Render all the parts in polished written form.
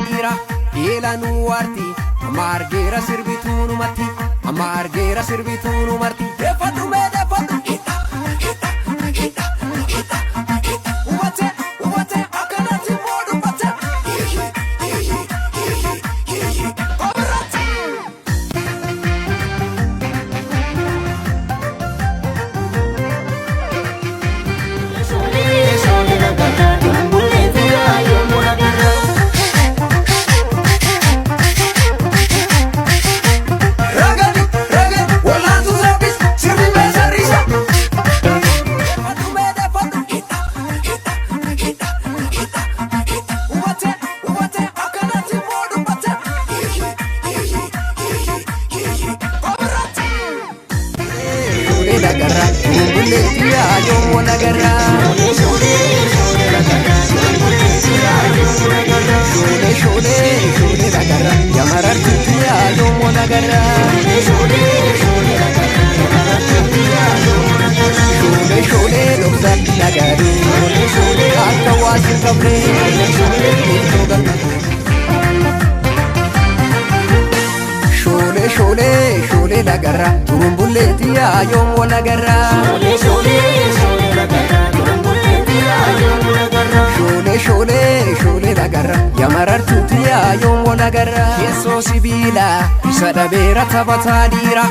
Dhiira eelanuu waarti amma argeera sirbituu numatti amma argeera sirbituu numarti. Deeffadhu mee deeffadhu. Hidha hidha hidha hidha hidha. Hubatte hubatte akkanatti immoo dubbatte. Hihi hihi hihi hihi obirratti. Ragadi ragadi wal'aantuu saffis sirbi mee sarrisa. Deeffadhu mee deeffadhu. Hidha hidha hidha hidha hidha. Hubatte hubatte akkanatti immoo dubbatte. Hihi hihi hihi hihi obirratti. Shoolee lagarra turumbulleetti yaayoo lagarra. Shoolee shoolee shoolee lagarra yamarartuutti yaayoo lagarra. Shoolee shoolee dhoksaatti nagaaduu akka waa sin qabne iddoo galma Shoolee shoolee shoolee lagarra turumbulleetti yaayoo lagarra. Shoolee shoolee shoolee lagarra yamarartuutti yaayoo lagarra. Keessoo sibiila isa dhabeera taphataa dhiira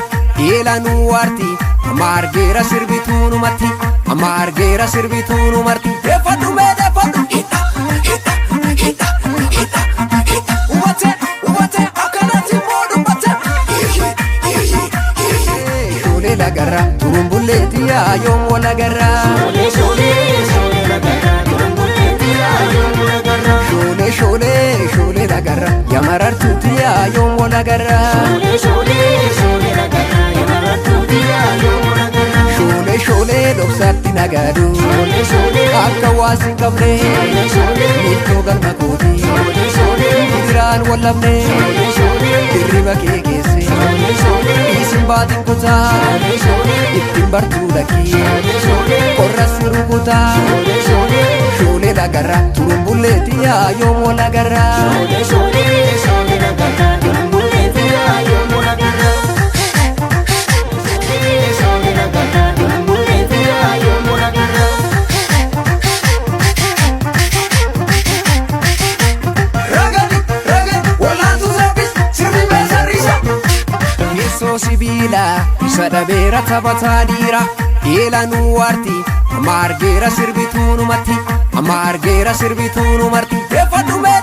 eelanuu waarti amma argeera sirbituu numatti amma argeera sirbituu numarti. Deeffadhu mee deeffadhu. Hidha hidha hidha hidha hidha. Hubatte hubatte akkanatti immoo dubbatte. Hihi hihi hihi. Shoolee lagarra turumbulleetti yaayoo lagarra. Shoolee shoolee shoolee lagarra yamarartuutti yaayoo lagarra. Shoolee shoolee dhoksaatti nagaaduu akka waa sin qabne miiltoo galma kooti gidiraan wallabne hirriba kee geesse isin baatin kutaa ittiin bartuu lakkii qorra si rukutaa shoolee lagarra turumbulleetti yaayoo lagarra. Ragadi ragadi wal'aantuu saffis sirbi mee sarrisa. Keessoo sibiila isa dhabeera taphataa dhiira eelanuu waarti amma argeera sirbituu numatti amma argeera sirbituu numarti. Deeffadhu mee.